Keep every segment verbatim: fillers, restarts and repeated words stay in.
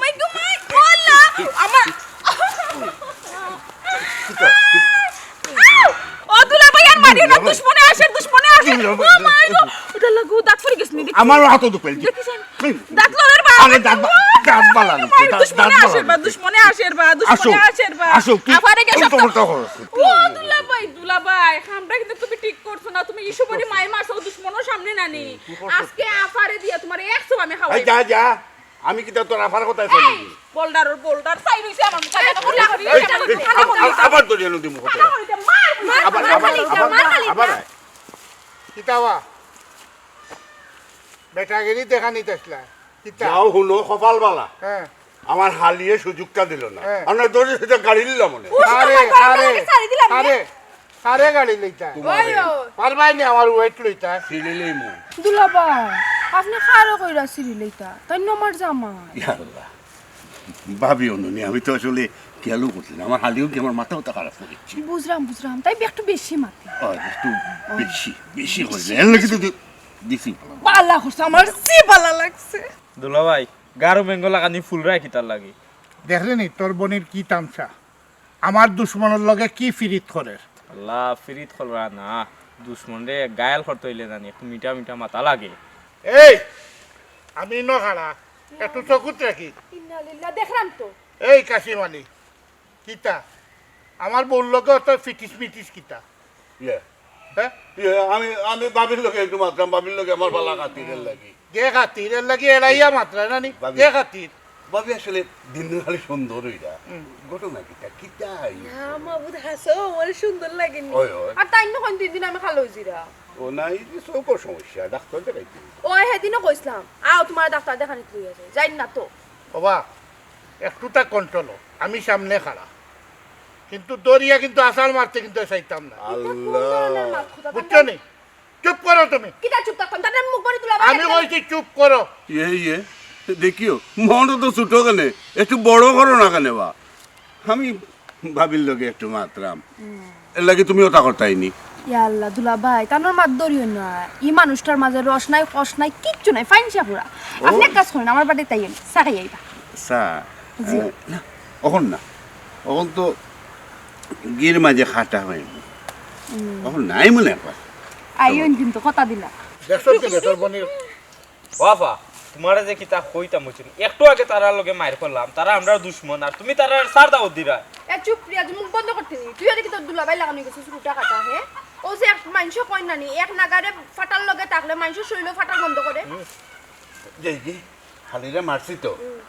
মাই গো মাই, ও আল্লাহ, আমার, ও দুলাভাই, আর মারিও না, দুলাভাই। দুশমনে আসের, দুশমনে আসের। দুলাভাই, ও মাই গো, ওটা লাগু, দাঁত পড়ি গেছে নি, দেখি। আমার হাতও তো পেয়েছি। দেখি সেন। দাঁত লড়ের বা। আরে দাঁত বা-, দাঁত বালা নি, মাই, দাঁত, দুশমনে দাঁত বালা আসের বা, নি। দুশমনে আসের বা, আসো, দুশমনে আসের বা। আসো, কি আফারে গিয়া উল্টো শক্ত পাল্টা করো। ও দুলাভাই, দুলাভাই, কামটা কিন্তু তুমি ঠিক করছো না। তুমি ইসু বড়ি মাই মারছো, দুশমনর সামনে নানি। হুম, কি করছো? আজকে আফারে দিয়া তোমার এক সব আমি এই খাওয়াই। যা, যা। আমি কিতা তোর আফার কথা এই, শুনি? বোল্ডারর বোল্ডার, চাই রইছে আমার মুখে, কেন করলি? এই, এই, এই, আবার, আবার ধরিয়া নদী মুখ করে। মার, মার, আবার, মার, আবার, মার, আবার, মার, মার, আবার মার। আয়। কিতা বা? বেটাগিরি দেখানিত আছলা। কিতা? যাও হুনো, কপাল বালা। হ্যাঁ। আমার হালিয়ে সুযোগটা দিল না। হ্যাঁ। আমরা দৌড়ে সেটা গাড়ি নিলাম মনে। ও, আরে, সুযোগ আরে, আরে, ছাড়ি দিলাম রে। আরে, আরে গাড়ি লইতা। তোমারে। ওই, ওই। পারবাই নি আমার ওয়েট লইতা। সিঁড়ি লইমু। দুলাভাই, আপনে কারে কইরা সিঁড়ি লইতা? তাই না আমার জামাই। ইয়া আল্লাহ। ভাবি অননি, আমি তো আসলে খেয়ালও করছি না। আমার হালিও কি আমার মাথাও তো খারাপ করেছি। বুঝলাম, বুঝলাম। তাই একটু বেশি মাতে। ও, একটু বেশি, বেশি হয়ে যায়। এর লাগি তো দি-, দিছি। বালা করছে, আমার যে বালা লাগছে। দুলাভাই, গারো বেঙ্গ লাগানি ফুল রায় কিতার লাগি? দেখলে নি তোর বনির কি তামশা? আমার দুশমনর লগে কি ফিরিত করের? আল্লাহ, ফিরিত কররা না। দুশমনরে গায়াল করতে অইলে জানি একটু মিঠা মিঠা মাতা লাগে। এই, আমি ইনো খাড়া, একটু চকুত রাখি। ইন্না লিল্লাহ, দেখলাম তো। এই কাশিম আলী, কিতা? আমার বউর লগে অত ফিটিস মিটিস কিতা? ইয়ে। হ্যাঁ? ইয়ে, আমি, আমি ভাবির লগে একটু মাতরাম, ভাবির লগে আমার বালা খাতির এর লাগি। যে খাতির এর লাগি এড়াইয়া মাতরা না নি? ভাবি। যে খাতির। ভাবি আসলে দিন দিন খালি সুন্দর অইরা। হুম। ঘটনা কিতা, কিতা অইছে? না, মাবুদ হাসো, আমার সুন্দর লাগেনি। ওই, ওই। আর তাই না কোন দিন দিন আমি খালো জিরা। ও না, এই যে চোখর সমস্যা, ডাক্তার দেখাইতে। ওই, হেদিনও কইছলাম, আও, তোমার ডাক্তার দেখানিত লইয়া যাই। যাই না তো। বাবা, একটুতা কন্ট্রোল, আমি সামনে খাড়া, কিন্তু দরিয়া কিন্তু আছাড় মারতে কিন্তু চাইতাম না। আল্লাহ। বুঝছো নি? চুপ করো তুমি। কিতা চুপ থাকতাম? তাতে মুখ বাড়ি তুলা আমি কইছি চুপ করো। ইয়ে, ইয়ে, দেখিও, মনও তো ছোট কেনে, একটু বড় করো না কেনে বা? আমি ভাবির লগে একটু মাতরাম। হুম। এর লাগি তুমি ওটা করতাই নি। ইয়া আল্লাহ, দুলাভাই, তানোর মাত ধরিও না। ই মানুষটার মাঝে রস নাই, কষ নাই, কিচ্ছু নাই, ফাইনসা পুরা। ও। আপনে এক কাজ করইন, আমার বাড়িত আইয়েন, চা খাই আইবা। চা? জি। আহ, না, অখন না। অখন তো গির মাঝে খাটা হয়। হুম। অখন নাই মনে একবার। আইয়েন কিন্তু, কথা দিলা। দেখছো কি রে, তোর বনির ও আফা, তুমারে যে কিতা কইতাম বুঝছো নি? একটু আগে তারার লগে মাইর করলাম, তারা আমরার দুশমন, আর তুমি তারার সার দাওয়াত দিরা। এ চুপ, রিয়াজ, মুখ বন্ধ করতে নি। তুই আর কিতা দুলাভাই লাগানি গেছিস উল্টা কথা, হে? ও যে এক মাইনষে কইন না নি, এক নাগারে ফাটার লগে থাকলে মাইনষর শরীরও ফাটার বন্ধ করে। হুম। যাই কি? খালিরে মারছি তো। হুম।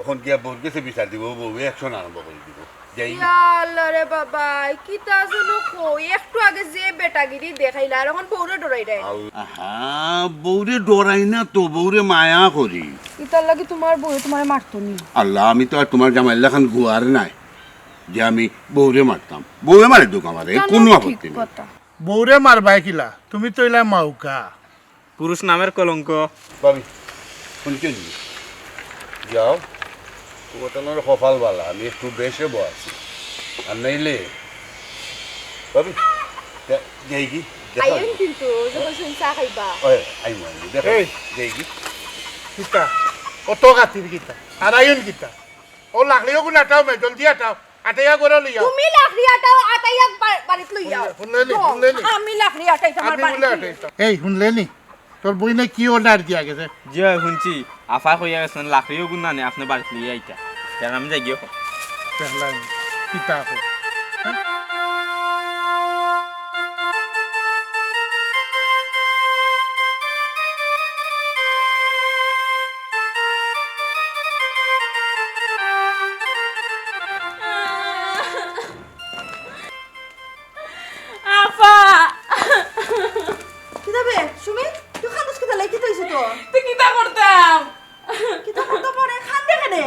অখন গিয়া বউর গেছে বিচার দিব, বউয়ে action আরম্ভ করি দিব। যাই। ইয়া আল্লাহ রে বাবা, কিতা যেন কই, একটু আগে যে বেটাগিরি দেখাইলা, আর অখন বউরে ডরাই দেয়। আহা, বউরে ডরাই না তো, বউরে মায়া করি। ইতার লাগি তুমার বউয়ে তুমারে মারতো নি। আল্লাহ, আমি তো আর তুমার জামাইর লাখান গুয়ার নায় যে আমি বউরে মারতাম। বউয়ে মারি দুক আমারে, কুনু আপত্তি নাই। বউরে মারবায় কিলা? তুমি তো ইলা মাউকা। পুরুষ নামের কলঙ্ক। ভাবি, হুনছো নি? যাও, তুমার তো কপাল বালা, আমি একটু বেশে বউ আছি। আর নাইলে, ভাবি, যা-, যাই কি? দেখা আইয়েন কিন্তু, যখন শুন চা খাইবা। ওই, আইমু, আইমু, দেখা এই। যাই কি? কিতা? অত খাতির কিতা? আর আইন কিতা? ও লাকড়ি ওগুন আটাও মে, জলদি আটাও। আটাইয়া ঘরো লইয়া। তুমি লাকড়ি আটাও, আটাইয়া বা-, বাড়িত লইয়া। হুনলে নি, হুনলে নি? আমি লাকড়ি আটাইতাম আর আমি বাড়িত বুলে লইয়া। আটাইতাম। এই, হুনলে নি? তোর বইনে কি order দিয়া গেছে? জি অয়, হুনছি। আফা কইয়া গেছইন, লাকড়ি ওগুন আনে, আপনে বাড়িত লইয়া আইতা। তে আমি যাই গিয়া। দেখলাম, কিতা কয়। আফা! কিতা বে, সুমি? তুই কান্দস কিতা লাই? কিতা অইছে তোর? তুই কিতা করতাম? কিতা করতাম মানে? কান্দে কেনে?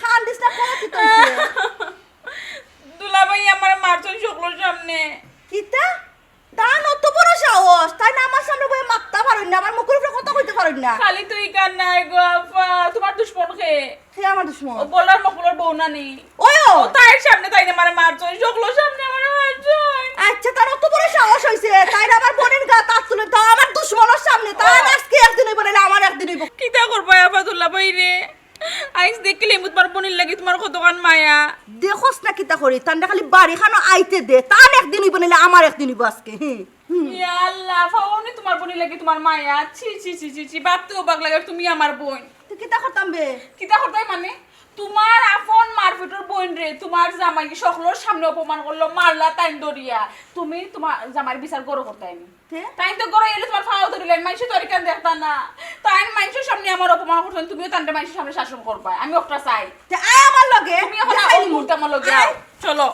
কান্দিস না, ক কিতা অইছে? দুলাভাই আমারে মারছইন সকলর সামনে। কিতা? তান অত বড় সাহস, তাইন আমার সামনে বইয়া মাততা পারইন না, আমার মুখর উপরে কথা কইতা পারইন না। খালি তুই কান নাই গো আফা, তুমার দুশমন কে? কে আমার দুশমন? ও বলার মকবুলর বউ নানি। ওই ও! ও তাইর সামনে তাইন আমারে মারছইন, সকলর সামনে আমারে মারছইন। আচ্ছা, তার অত বড় সাহস অইছে, তাইন আমার বইনর গাত আত তুলে, তাও আমার দুশমনর সামনে, তার আজকে একদিন অইবো, নাইলে আমার একদিন অইবো। কিতা করবায় আফা দুলাভাই রে? আইজ দেখিলাইমু তুমার বইনর লাগি তুমার কতখান মায়া। দেখোস না কিতা করি, তানরে খালি বাড়িখানো আইতে দে, তান একদিন অইবো, নাইলে আমার একদিন অইবো আজকে। হুম। ইয়া আল্লাহ, আফা অনি তুমার বইনর লাগি তুমার মায়া। ছি, ছি, ছি, ছি, ছি, ভাবতেও অবাক লাগে, তুমি আমার বইন। তুই কিতা করতাম বে? কিতা করতাম মানে? তুমার আপন মার পেটর বইনরে তুমার জামাই হকলর সামনে অপমান করলো, মারলা তাইন ধরিয়া। তুমি তুমার জামাইর বিচার ঘরো করতায় নি। তে? তাইন তো ঘরো আইলে তুমার পাও ধরিলাইন, মাইনষে তো আর ইখান দেখতা না। তাইন মাইনষর সামনে আমার অপমান করছইন, তুমিও তানরে মাইনষর সামনে শাসন করবায়। আমি অটা চাই। তে আয় আমার লগে, তুমি অখন দেখাই আও, দিমু। মুহূর্তে আমার লগে আয়। আও। চলো।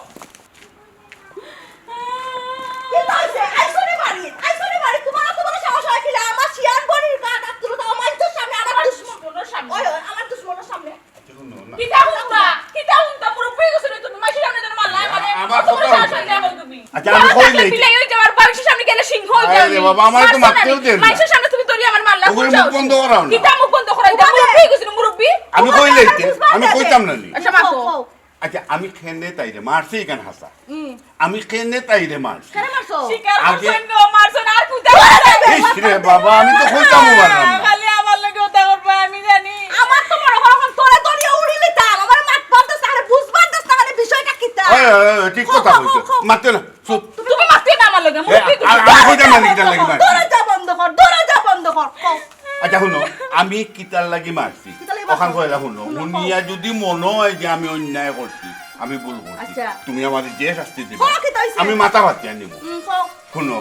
কিতা অইছে? আইছো নি বাড়ি? আইছো নি বাড়ি? তুমার অত বড় সাহস অয় কিলা? আমার শিয়ান বইনর গাত আত তুলো, তাও মাইনষর সামনে, আমার দুশমন। দুশমনর সামনে। ওই, ওই, আমার দুশমনর সামনে। আচ্ছা, হুনো না। কিতা হুনতা? কিতা হুনতা? মুরব্বি অই গেছো রে তুমি, মাইনষর সামনে যেন মারলা, মানে, আমার অত বড় কথা সাহস হুনো। অইলে এখন তুমি। আচ্ছা, আমি কইলে বিলাই অই যাও, আর মাইনষর সামনে গেলে সিংহ অই আরে যাও। বাবা, আমারে তো মারতেও দেন না। মাইনষর সামনে তুমি ধরি আমার মারলা, ওগরে মুখ বন্ধ করাও না। কিতা মুখ বন্ধ করাই? মুরব্বি অই গেছো রে, মুরব্বি। আমি কইলে অইতে, আমি কইতাম না নি। আচ্ছা, মাতো। কও, কও। আচ্ছা, আমি কেনে তাইরে মারছি ইখান হাছা। হুম। আমি কেনে তাইরে মারছি। কেনে মারছো? স্বীকার আগে করছইন গো, মারছইন, আর কুতা মারছইন? ইস রে বাবা, আমি তো কইতামও পারলাম না। খালি আমার লগে অতা করবায়, আমি জানি। আমার তো মনে অয় অখন তোরে ধরিয়া উড়ি লিতাম, আমার মাত বাদ দেস না, আরে বুঝবার দেস না, মানে বিষয়টা কিতা? ওই, ওই, ওই, ঠিক কথা কইছো। মারতে না, চুপ। তুমি মারতে না আমার লগে, এ, মুরব্বি আর আমি কইতাম না, কিতার লাগি মারছি? দরজা বন্ধ কর, দরজা বন্ধ কর, কও। আচ্ছা, হুনো, আমি কিতার লাগি মারছি? কিতার লাগি মারছো? অখান কইলা হুনো, হুনো, হুনিয়া কও। যদি মনো অয় যে আমি অন্যায় করছি, আমি ভুল করছি, আচ্ছা। তুমি আমারে যে শাস্তি দিবা, কও, কিতা অইছে? আমি মাথা পাতিয়া নিমু। হুম, কও। হুনো,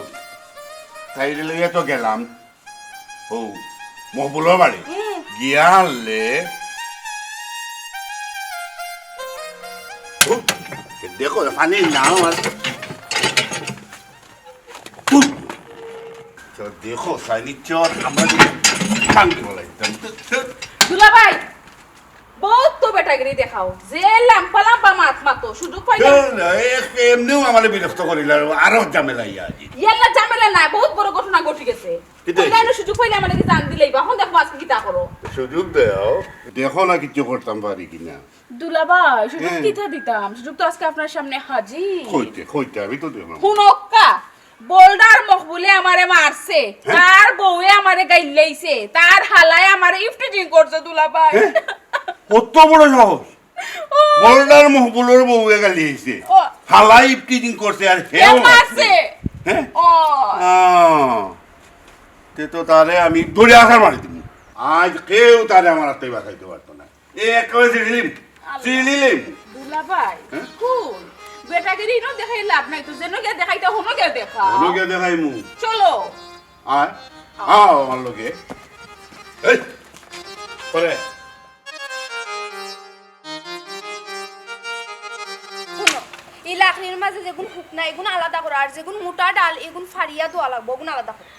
তাইরে লইয়া তো গেলাম, ও, মকবুলর বাড়ি। হুম। গিয়া আনলে, ও, দেখো, পানি নাও আর। হুম। তো দেখো, সাইনি চর, আমরা যদি ভাঙি বলাই, তো, তো, তো। দুলাভাই, বউত তো বেটাগিরি দেখাও, যে লাম্বা লাম্বা মাত মাতো, সুযোগ পাইলে ধুর, এক-, এমনেউ আমারে বিরক্ত করিলা, আরো ঝামেলা ইয়া আজি। ইয়াল্লা ঝামেলা নায়, বউত বড় ঘটনা ঘটি গেছে। কিতা অইছে? অনলাইনে সুযোগ পাইলে আমারে কি জান দিলাইবা, অখন দেখো আজকে কিতা করো। সুযোগ দেও। দেখো না কিচ্ছু করতাম পারি কিনা। দুলাভাই, সুযোগ হ্যাঁ। কিতা দিতাম? সুযোগ তো আজকে আপনার সামনে হাজির। কইতে, কইতে, আমি তো দেখলাম। হুনক্কা, বলদার মকবুলে আমারে মারছে, হ্যাঁ। তার বউয়ে আমারে গাইল্লাইছে, তার হালায় আমারে ইফটিজিং করছে দুলাভাই। হ্যাঁ? কত বড় সাহস? ও। বলদার মকবুলর বউয়ে গাইল্লাইছে। ও। হালায় ইফটিজিং করছে আর হেও এ মারছে। মারছে। হ্যাঁ? ও। আহ, তে তো তারে আমি ধরিয়া আছাড় মারি দিমু। আইজ কেউ তারে আমার আত থাকি বাচাইতে পারতো না। এ একেবারে ছিঁড়িলিম, আল্লাহ। ছিঁড়িলিম। দুলাভাই, হ্যাঁ? কুন? বেটাগিরি ইনো দেখাই লাভ নাই তো, যেনো গিয়া দেখাইতা, হনো গিয়া দেখা। হনো গিয়া দেখাইমু। চলো। আয়, আও। আও আমার লগে। এই, পরে। হুনো, ই লাকড়ির মাঝে যেগুন হুকনা, এগুন আলাদা করো, আর যেগুন মোটা ডাল, এগুন ফাড়িয়া দেওয়া লাগবো, এগুন আলাদা করো।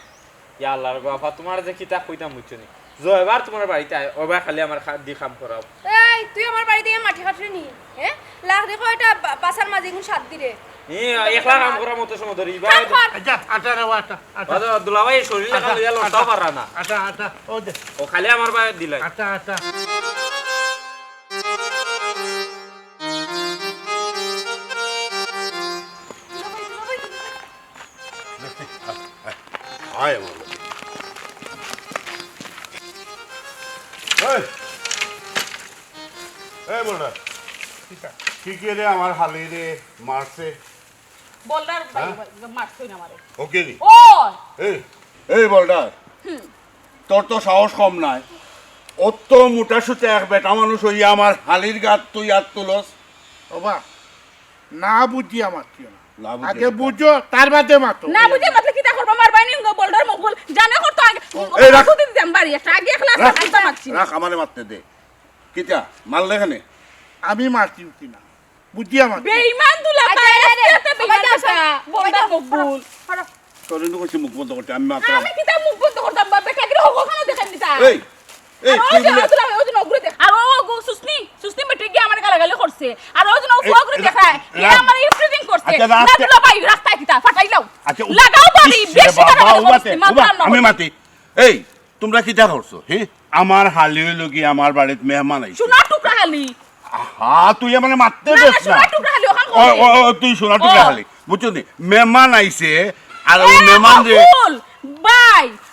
ইয়া আল্লাহ রে বাবা, তুমারে যে কিতা কইতাম বুঝছো নি? জয়বার তুমার বাড়িত আয়, ওবার খালি আমার খা-, দি কাম করাও। এই, তুই আমার বাড়িত ইয়া মাটি কাটরে নি? হ্যাঁ? লাখ দেখো এটা বা-, বাসার মাঝে এগুন সাত দিরে। ই, একলা কাম করার মতো সময় ধরি, ইবা কাম কর। আচ্ছা, আটা রে, আটা, আটা। বাদে দুলাভাই শরীর লাখান আটা, লইয়া লড়তাও আটা, পারা না। আটা, আটা, ও দে। ও খালি আমার বাড়িত দিলাই। আটা, আটা। আয় আমার লগে। এই, এই বলদার। কিতা? কি কি রে আমার হালিরে মারছে? বলদার ভাই, হ্যাঁ? মারছইন আমারে। ওকে নি? ও! এই, এই বলদার। হুম। তোর তো সাহস কম নায়। অত মোটা সুটা এক বেটা মানুষ অইয়া আমার হালির গাত তুই আত তুলস। ওবা, না বুঝিয়া মাতিও না। না বুঝিয়া আগে কিতা? বুঝো, তার বাদে মাতো। না বুঝিয়া মাতলে কিতা করবো? আমার বাইনি উঙ্গো বলদার মুখ বল। জানে করতো আগে। ও, এই রাখ। ছুটি দিতাম বাড়ি একটা। আগে একলা রাখ। খাইতাম মারছি। রাখ, আমারে মাততে দে। কিতা? মারলে কেনে? আমি মারছি উঠি না। বুঝিয়া মাতছি। বেঈমান দুলাভাই, আচ্ছা, আরে, আরে, আস্তে আস্তে বেঈমান সবাই যাও, কথা। সবাই বলদার যাও, মুখ বল। সরো, সরো। তোরে নু কইছি মুখ বন্ধ করতে, আমি মাত্র আমি কিতা মুখ বন্ধ করতাম? বা বেটাগিরি হকল খানো দেখাই দিতা। এই, এই, আর ও তুই যে, বলে ও দুলাভাই, ও যে নগুরে দেখ। আর ও গো সুসনি, সুসনি বেটে গিয়া আমার গালাগালি করছে। আর ও যে নগুরে এ, এ, দেখায়। এ, এ, আমার ইফটিজিং করছে। আচ্ছা, না রাস্তা- দুলাভাই, রাস্তায় কিতা? ফাটাইলাও। আচ্ছা, উ-, লাগাও বাড়ি, ইস রে বেশি বাবা, বাড়াবাড়ি উ মাতে, করিস নি, উ বা-, মাতলাম আমি না। মাতি। এই, তোমরা কিতা করছো, হে? আমার হালির লগে আমার বাড়িত মেহমান আইছে। সোনার টুকরা হালি। আহা, তুই আমারে মাততে না, দেস না, না। সোনার টুকরা হালি, ওখান ও, কই? ও, ও, তুই সোনার টুকরা ও। হালি। বুঝছো নি? মেহমান আইছে, আর ওই এ, মেহমান যে বকুল, ভাই,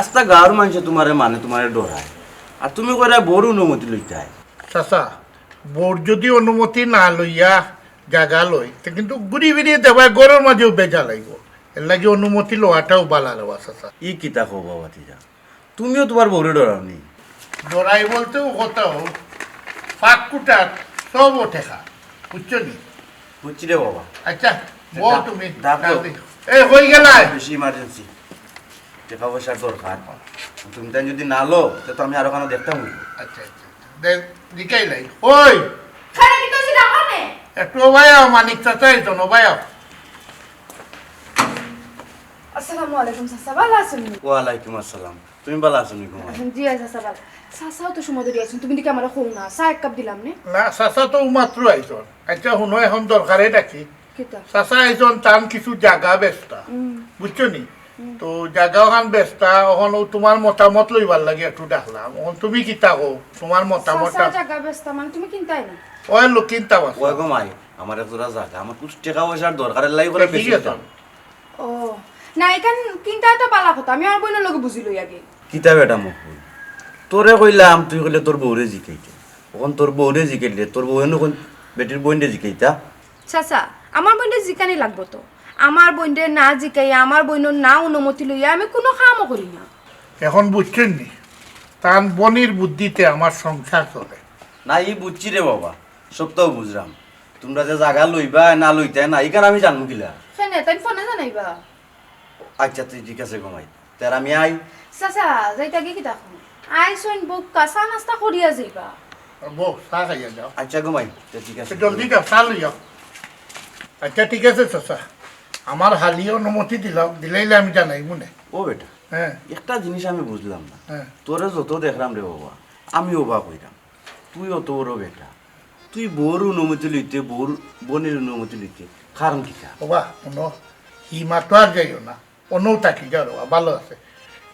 আস্তা গাঁওর মানষে তুমারে মানে, তুমারে ডরায়, আর তুমি কইরায় বউর অনুমতি লইতায়। চাচা, বউর যুদি অনুমতি না লইয়া জাগা লই, তে কিন্তু ঘুরি ফিরি দেবায় ঘরর মাঝেও বেজাল আইবো। এরলাগি অনুমতি লওয়াটাও বালা রে বা চাচা। ই কিতা কও বা ভাতিজা, তুমিও তুমার বউরে ডরাও নি? ডরাই বলতেও কথাও, ফাঁক কুটাত সবও ঠেকা, বুঝছো নি? বুঝছি রে বাবা। আচ্ছা, বও ডাক, তুমি, ডাক ডাক দাও। দি। এ, হই গেলায়। বেশি emergency। টেকা পয়সার দরকার। তুমি তাই যুদি না লও, তে তো আমি আরো কানো দেখতাম অইবো। আচ্ছা, আচ্ছা, আচ্ছা। দে, জিকাইলাই। ওই! খালি কি তো সেটা হবে? একটু ওবায় আও, মানিক চাচা আইছইন, ওবায় আও। আসসালামু আলাইকুম চাচা, ভালা আছইন নি? ওয়ালাইকুম আসসালাম। তুমি ভালা আছো নি গো মাই? জি, আচ্ছা, চাচা, ভালা। চাচাও তো সময় ধরি আছইন, তুমি দেখি আমারে কও না, চা এক কাপ দিলাম নে। না, চাচা তো মাত্র আইছইন। আচ্ছা, হুনো, এখন দরকারে ডাকি। কিতা? চাচা আইছইন, তান কিছু জাগা বেচতা। হুম। বুঝছো নি? হুম। তো জাগা ওখান বেচতা, এখন ও তুমার মতামত লইবার লাগি একটু ডাকলাম। এখন তুমি কিতা কও? তুমার মতামতটা। চাচা জাগা বেচতা মানে তুমি কিনতায় নি? ওই লোক কিনতাম আছে। ওই গো মাই, আমার এক জোড়া জাগা, আমার কিছু টেকা পয়সার দরকার, এর লাগি করে ঠিক বেচি আছে। দিতাম। ও, না, ইখান কিনতায় তো ভালা কথা, আমি আমার বইনর লগে বুঝি লই আগে। কিতা বেটা মকবুল, তোরে কইলাম, তুই কইলে তোর বউরে জিকাইতে। অখন তোর বউরে জিকাইলে, তোর বউ অনো কইন বেটির বইনরে জিকাইতা? চাচা, আমার বইনরে জিকানি লাগবো তো। আমার বইনরে না জিকাইয়া, আমার বইনর না অনুমতি লইয়া আমি কুনু কামও করি না। এখন বুঝছইন নি? তান বইনর বুদ্ধিতে আমার সংসার চলে। না, ই বুঝছি রে বাবা, সবতাউ বুঝরাম। তুমরা যে জাগা লইবায় না লইতায় না, ইখান আমি জানমু কিলা? কেনে, তাইন ফোনে জানাইবা? আচ্ছা, তে ঠিক আছে গো মাই। তে আর আমি আই। চাচা, যাইতা গি কিতা কও? আইছইন বউক্কা, চা নাস্তা করিয়া যাইবা। বও, চা খাইয়া যাও। আচ্ছা গো মাই, তে ঠিক আছে। জলদি যাও, চা লইয়া আও। আচ্ছা, ঠিক আছে চাচা। আমার হালি অনুমতি দিলাও, দিলাইলে আমি জানাইমু নে। ও বেটা, হ্যাঁ। একটা জিনিস আমি বুঝলাম না। হ্যাঁ। তোরে যত দেখরাম রে বাবা, আমি অবাক অইরাম। তুই অত বড় বেটা, তুই বউর অনুমতি লইতে, বউর বইনর অনুমতি লইতে, কারণ কিতা? ওবা, হুনো, হিমাতো আর যাইও না, অনো থাকি যাও রে বা, ভালা আছে।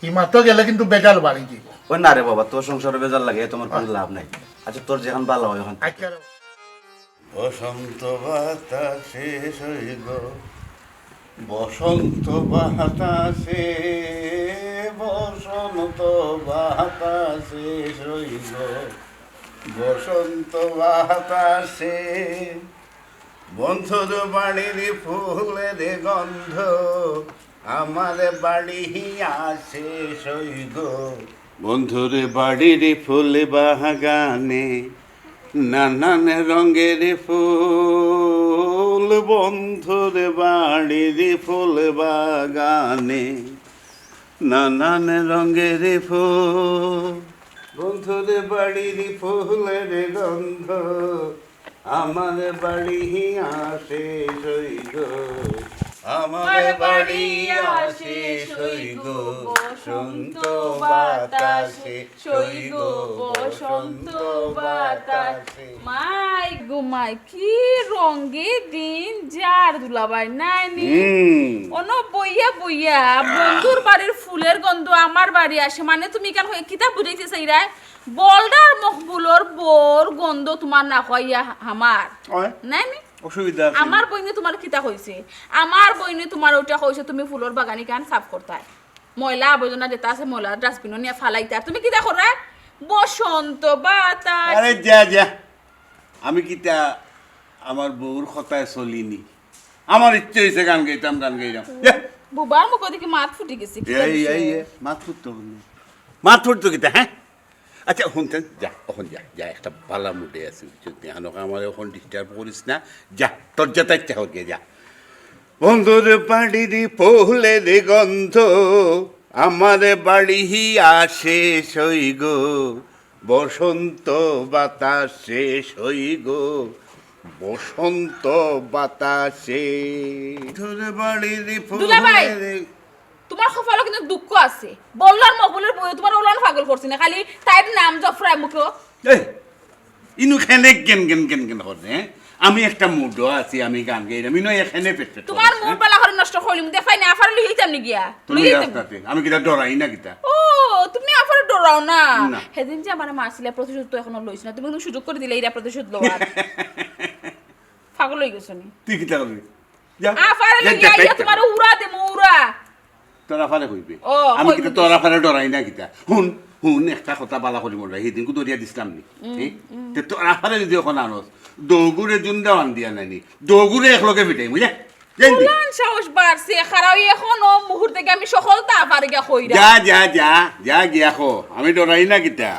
হিমাতো গেলে কিন্তু বেজাল বাড়ি যাইবো। ও না রে বাবা, তোর সংসারো বেজাল লাগাইয়া তো আমার কুনু লাভ নাই। আচ্ছা, তোর যেখান ভালা অয় অখান থাক। আচ্ছা রে। বসন্ত বাতাসে সই গো, বসন্ত বাতাসে, বসন্ত বাতাসে সই গো, বসন্ত বাতাসে। বন্ধুর বাড়ির ফুলের গন্ধ আমার বাড়ি আসে সই গো। বন্ধুর বাড়ির ফুল বাগানে নানান রঙের ফুল, বন্ধুর বাড়ির ফুল বাগানে নানান রঙের ফুল। বন্ধুর বাড়ির ফুলের গন্ধ আমার বাড়ি আসে সই গো, আমার বাড়ি আসে সই গো, বসন্ত বাতাসে সই গো, বসন্ত বাতাসে। মাই গো মাই, কি রঙে দিন যার দুলাভাই, নায় নি? হুম। অনো বইয়া বইয়া বন্ধুর বাড়ির ফুলের গন্ধ আমার বাড়ি আসে, মানে তুমি ইখান কইয়া কিতা বুঝাইতে চাইরায়? বলদার মকবুলর বউর গন্ধ তুমার নাকো আইয়া আমার। অয়। নায় নি? অসুবিধা আছে নি? আমার বইনে তুমার কিতা কইছে? আমার বইনে তুমার ওটা কইছে তুমি ফুলর বাগান ইখান সাফ করতায়। ময়লা আবর্জনা যেতা আছে ময়লা dustbin-ও নিয়া ফালাইতায়। তুমি কিতা কররায়? বসন্ত বাতাস। আরে যা, যা। আমি কিতা আমার বউর কথায় চলি নি? আমার ইচ্ছে অইছে গান গাইতাম, গান গাইরাম। যা। বুবার মুখো দেখি মাত ফুটি গেছে, কিতা এই, বিষয়? এই, এই, মাত ফুটতো কেনে? মাত ফুটতো কিতা, হ্যাঁ? আচ্ছা, হুনতে যা, অখন যা, যা, একটা ভালা mood-এ আছি, বুঝছস নি? অখন আমারে অখন disturb করিস না, যা, তোর যেতা ইচ্ছা করগে, যা। বন্ধুর বাড়ির ফুলের গন্ধ আমার বাড়ি আসে সই গো, বসন্ত বাতাসে সই গো, বসন্ত বাতাসে। বন্ধুর বাড়ির ফুলের দুলাভাই, তুমার কপালো কিন্তু দুঃখ আছে। বলদার মকবুলর বউয়ে তুমার অলান পাগল করছে না, খালি তাইর নাম জফরায় মুখো। এই, ইনো কেনে গেন গেন গেন গেন করে, হ্যাঁ? আমি একটা mood-ও আছি, আমি গান গাইরাম, ইনো এখানে পেট পেট তুমার করে, mood হ্যাঁ? বালা করে নষ্ট করিলিমু, দেখবায় নি, আফারে লই যাইতাম নি গিয়া? তুমি লই যাইতাম। রাস্তাতে, আমি কিতা ডরাই না কিতা? ও, তুমি আফারে ডরাও না? না। সেদিন যে আমারে মারছিলায়, প্রতিশোধ তো এখনো লইছ না, তুমি কিন্তু সুযোগ করে দিলায়, এরা প্রতিশোধ লওয়ার। পাগল অই গেছো নি? তুই কিতা করবি? যা। আফারে যা, লই যা, যা, যা। তুমারে উড়া দেমু, উড়া। তোর আফারে কইবে। ও, আমি কইবে কিতা তোর আফারে ডরাই না কিতা? হুন, হুন, একটা কথা বালা করি মনে রাখ, হিদিনকু দরিয়া দিছলাম নি? হুম, এ? হুম। তে তোর আফারে যদি অখন আনস, দৌগুরে জুন্দা বান দিয়া নানি, দৌগুরে একলগে ফিটাই, বুঝলে? জান দি? উলান সাহস বাড়ছে, খারাপ এখন ও মুহূর্তে গিয়া আমি সকলতা আফারে গিয়া কইরা। যা, যা, যা, যা গিয়া কো, আমি ডরাই না কিতা?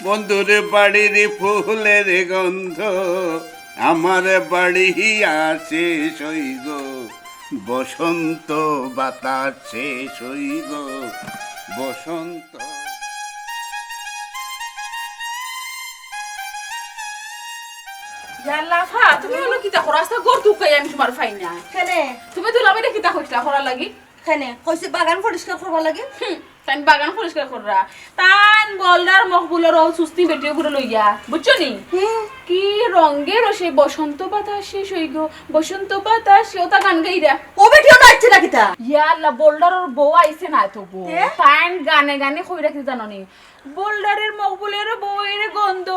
বন্ধুরে বাড়ির ফুলের গন্ধ, আমার বাড়ি আসে সইগ। বসন্ত বাতাসে সইগ, বসন্ত। ইয়া আল্লাহ, আফা, তুমি অনো কিতা করো? আস্তা ঘর তুকাই আমি তুমার ফাই না। কেনে? তুমি দুলাভাইরে কিতা কইছলা করার লাগি? কেনে? কইছি বাগান পরিষ্কার করবার লাগি। হুম, তাইন বাগান পরিষ্কার কররা। তাইন বলদার মকবুলর ও সুস্তি বেটিও গুরে লইয়া, বুঝছো নি? হুম। কি রঙের ও সেই বসন্ত বাতাসে সইগ, বসন্ত বাতাসে, ওতা গান গাইরা। ও বেটিও নাচছে না কিতা? ইয়া আল্লাহ, বলদার ওর বউ আইছে না তো বউ। এ? তাইন গানে গানে কইরা কি জানো নি? বলদারের মকবুলের বউয়ের গন্ধ,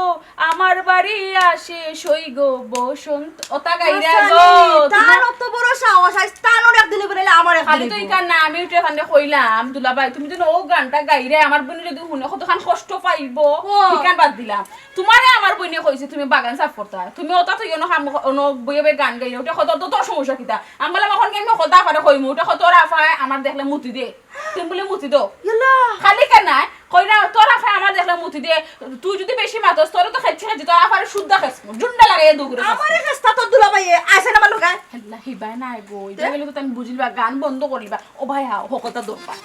আমার বাড়ি আসে সইগ বসন্ত, ওতা গাইরা আচ্ছা, গো। নি, তার তোমার অত বড় সাহস, আইজ তানোর একদিনে বেরোইলে আমার খালি একদিনে তো বেরোইলে। ইকার না, আমি উঠে কান্দে কইলাম, দুলাভাই, তুমি যেন ও গানটা গাইরে, আমার বইনে যদি হুনে, কতখান কষ্ট পাইবো, ও। ইখান বাদ দিলাম। তুমারে আমার বইনে কইছে, তুমি বাগান সাফ করতা, তুমি ওতা তো ইয়নো কাম, অনো বইয়ে বইয়ে গান গাইলে, উঠে কত, তো তোর সমস্যা কিতা? আমি বললাম, অখন কি আমি কথা করে কইমু, উঠে কত রাফায় আমার দেখলে মুতি দে। তুমি বুলে মুতি দেও। ইয়াল্লা। খালি কেনে নায়? কইরা, তোর আফায় আমার দেখলে মুতি দে। তুই যদি বেশি মাতস, তোরে তো খেচ্ছি খেচ্ছি, তোর আফারে শুদ্ধা খেস। জুন্ডা লাগাইয়া দৌড়ে খেস। আমারে খেস্তা তোর দুলাভাইয়ে, আইছে না আমার লগে? আল্লাহ, হিবায় নায় গো। ইবায় তে? গেলে তো তাইন বুঝিলিবা, গান বন্ধ করিলিবা। ও ভাই, হা, হকলতা দরকার।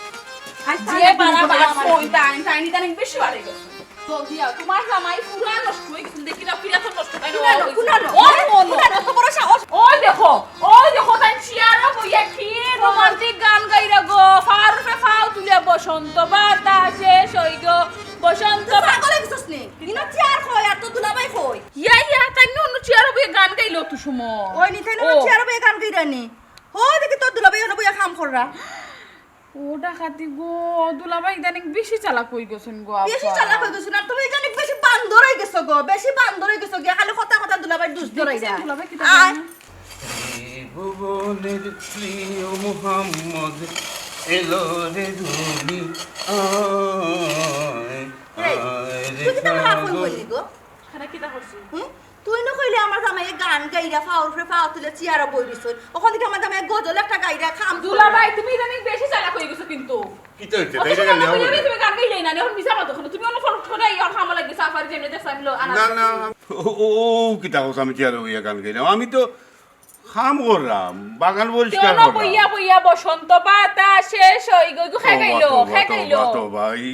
আচ্ছা, যে আমি বাড়া বুঝিলিবা বাড়া আমার কই, তাইন, তাইন ইদানিং বেশি বাড়ি গেছে। তো দিয়া, তুমার জামাই পুরা নষ্ট অই গেছে, দেখি না, পুরা তো নষ্ট অই গেছে। কুনানো, কুনানো, ও, ও, ও। কুনানো, তো বড় সাহস। ও দেখো, ও দেখো, তাইন চেয়ারো বইয়া কি রোমান্টিক গান গাইরা গো, ফাওর উপরে ফাও তুলিয়া বসন্ত বাতাসে সইগ, বসন্ত তো বা- পাগল অই গেছস নি? ইনো চেয়ার কই, আর তো দুলাভাই কই? ইয়া, ইয়া, তাইন অনো চেয়ারো বইয়া গান গাইলো তো সময়। ওই নি, তাইন অনো ও। চেয়ারো বইয়া গান গাইরা নি? ও, দেখি তোর দুলাভাই অনো বইয়া কাম কররা। ও ডাকাতি গো, দুলাভাই ইদানিং বেশি চালাক অই গেছইন গো, বেশি আব্বা। চালাক অই গেছইন, আর তুমি ইদানিং বেশি বান্দর অই গেছো গো, বেশি বান্দর অই গেছো গো, খালি কথা কথা দুলাভাই দুষ ধরাই দেয়। দুলাভাই কিতা আয়। জানে? ত্রিভুবনের প্রিয় মোহাম্মদ এলো রে ধুলি, আয়, এই, আয় রে তুই কিতা আমার সাগর। আপন বইনি গো? এখানে কিতা করছিস? হুম? তুই না কইলে আমার জামাইয়ে গান গাইরা, ফাওর উপরে ফাও তুলে চেয়ারো বই দিছইন। অখন দেখি আমার জামাইয়ে গজল একটা গাইরা, কাম দুলাভাই, তুমি ইদানিং বেশি চালাক অই গেছো কিন্তু। কিতা অইছে? অত তাই সময় গাইলে তো হবে? তুমি গান গাইলেই না, অখন মিছা মাতো কেনে? তুমি অনো ফোন করে ইয়া কামো লাগি সাফারি যেমনে দেখছ আমি লো-, আনা না, না, ও, ও, ও, কিতা কইছ আমি চেয়ারো বইয়া গান গাইলাম? আমি তো কাম করলাম, বাগান পরিষ্কার কেন করলাম। বইয়া বইয়া বসন্ত বাতাসে সইগ, ইগু খে তওবা, গাইলো, তওবা, খে গাইলো। তওবা, তওবা, এই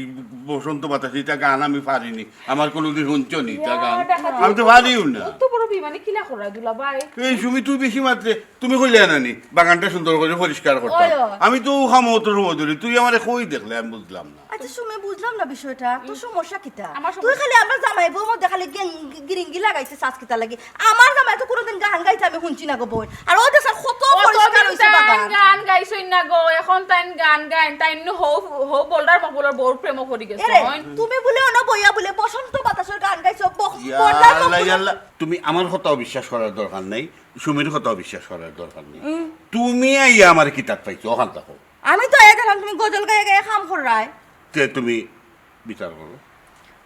বসন্ত বাতাসে ইতা গান আমি পারি নি। আমার কোনোদিন হুনছো নি, ইতা ইয়া, গান? দেখা আমি তো পারিও না। অত বড় বেইমানি কিলা কররা, দুলাভাই? এই সুমি, তুই বেশি মাতরে, তুমি কইলে না নি, বাগানটা সুন্দর করি পরিষ্কার করতাম। ওই, ওই। আমি তো ও কামো অত সময় ধরি, তুই আমারে কই দেখলে, আমি বুঝলাম না। আচ্ছা, সুমি, বুঝলাম না বিষয়টা। তোর সমস্যা কিতা? আমার তুই সমস্যা খালি আমার জামাই বউর মধ্যে খালি গেং-, গিরিঙ্গি লাগাইতে চাস কিতা লাগি? আমার জামাই তো কোনোদিন গান গাইতে আমি হুনছি না গো বইন। আর ও দেখছ কত ও তো পরিষ্কার দিন অইছে তাইন বাগান। গান গাইছইন না গো, অখন তাইন গান গাইন, তাইন নু হউ, হউ বলদার মকবুলর বউর প্রেমো পড়ি গেছে, এরে, অইন? তুমি বুলে অনো বইয়া বুলে বসন্ত বাতাসর গান গাইছো, ব-, ইয়া বলদার আল্লাহ, মকবুলর ইয়া আল্লাহ। তুমি আমার কথাও বিশ্বাস করার দরকার নাই, সুমির কথাও বিশ্বাস করার দরকার নাই। হুম। তুমি আইয়া আমার কিতাত পাইছো, অখান থাকো। আমি তো আইয়া দেখলাম তুমি গজল গাইয়া গাইয়া কাম কররায়। তে তুমি বিচার করো।